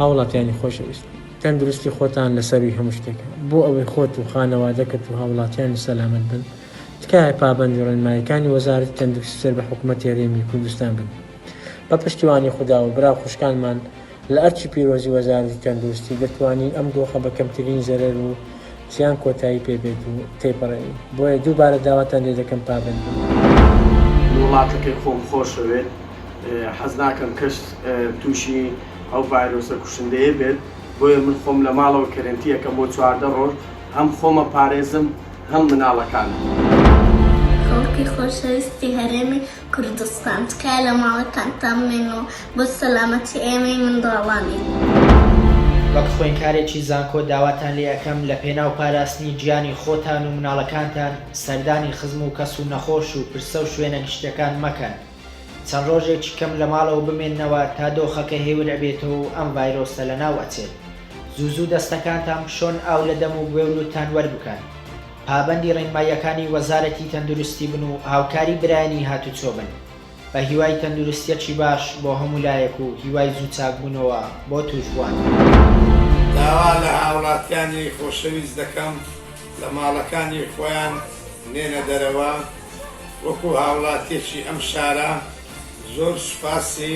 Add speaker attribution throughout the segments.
Speaker 1: هاوڵاتیانی خۆشەویست، تەندروستی خۆتان لە سەرووی هەموو شتێکە، بۆ ئەوەی خۆت و خانەوادەکەت و هاوڵاتیانیش سەلامەت بن، تکایە پابەندی ڕێنماییەکانی وەزارەتی تەندروستی سەر بە حکومەتی هەرێمی کوردستان بن. بە پشتیوانی خودا و برا و خوشکانمان لە ئەرکی پیرۆزی وەزارەتی تەندروستی دەتوانین ئەم دۆخە بە کەمترین زەرەر و زیان کۆتایی پێ بێت و تێیپەڕێنین. بۆیە دووبارە داواتان لێ دەکەم پابەند بن.
Speaker 2: من وڵاتەکەی خۆم خۆشەوێت حەز ناکەم کەس تووشی ئەو ڤایرۆسە کوشندەیە بێت بۆیە من خۆم لە ماڵەوە کەرەنتی ئەکەم بۆ 14 ڕۆژ هەم خۆمە پارێزم هەم مناڵەکانم.
Speaker 3: خەڵکی خۆشەویستی هەرێمی کوردستان تکایە لە ماڵەکانتان بمێنەوە بۆ سەلامەتی ئێمەی منداڵانی.
Speaker 4: وەک خوێنکارێکی زانکۆ داواتان لێ ئەکەم لە پێناو پاراستنی گیانی خۆتان و مناڵەکانتان سەردانی خزم و کەس و نەخۆش و پرسە و شوێنە گشتیەکان مەکەن چەند ڕۆژێکی کەم لە ماڵەوە بمێننەوە تا دۆخەکە هێور ئەبێتەوە و ئەم ڤایرۆسە لەناو ئەچێت زوو زوو دەستەکانتان بشۆن ئاو لە دەم و گوێ و لوتتان وەربکەن پابەندی ڕێنماییەکانی وەزارەتی تەندروستی بن و هاوکاری برایانی هاتوچۆ بن. بە هیوای تەندروستیەکی باش بۆ هەموو لایەک و هیوای زوو چاکبوونەوە بۆ توشبووان.
Speaker 5: داوا لە هاوڵاتیانی خۆشەویست دەکەم لە ماڵەکانی خۆیان نێنە دەرەوە، وەکو هاوڵاتیەکی ئەم شارە زۆر سوپاسی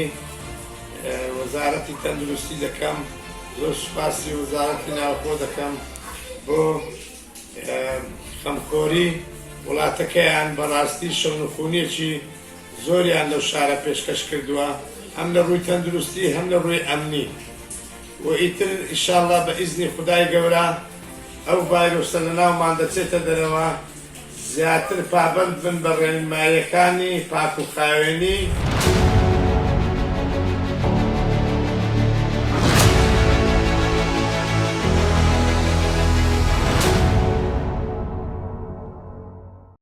Speaker 5: وەزارەتی تەندروستی دەکەم، زۆر سوپاسی وەزارەتی ناوخۆ دەکەم بۆ خەمخۆری وڵاتەکەیان بەڕاستی شەونخونیەکی زۆریان لەو شارە پێشکەش کردووە هەم لە ڕووی تەندروستی هەم لە ڕووی ئەمنی و ئیتر ئیشاڵڵا بە ئیزنی خودای گەورە ئەو ڤایرۆسە لەناومان دەچێتە دەرەوە زیاتر پابەند بن بە ڕێنماییەکانی پاک و خاوێنی.